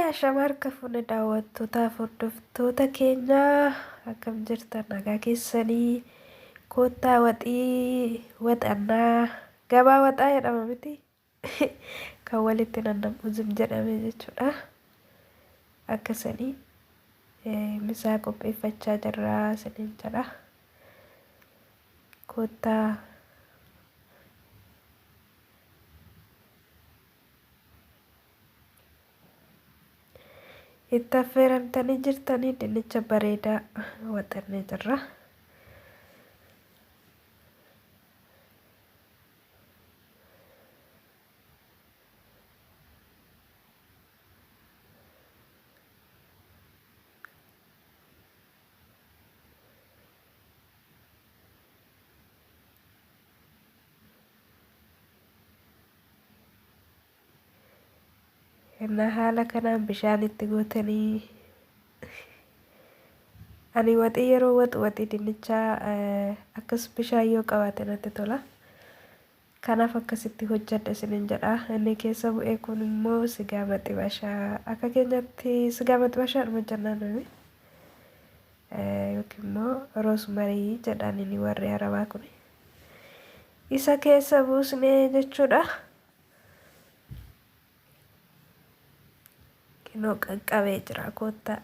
Ashama harka fuune daawwattootaaf hordoftoota keenya, akkam jirtan? Nagaa keessanii? Koottaa waxii waxannaa, gabaa waxaa jedhama miti, kan walitti nannam'u zim jedhame jechuudha. Akkasanii misaa qopheeffachaa jirra isiniin jedha. Koottaa. Itti affeeramtanii jirtanii, dinnicha bareedaa waxannee jirra. Ennaa haala kanaan bishaan itti gootanii, ani waxii yeroo waxu waxii dinnichaa akkas bishaan yoo qabaate natti tola. Kanaaf akkasitti hojjedha isinin jedha. Inni keessa bu'ee kun immoo sigaa maxibashaa, akka keenyatti sigaa maxibashaadhuma jennaan nuyi. Yookiin immoo roosmarii jedhaan inni warri arabaa kun. Isa keessa buusnee jechuudha. Kinoo qaqqabee jira, koottaa.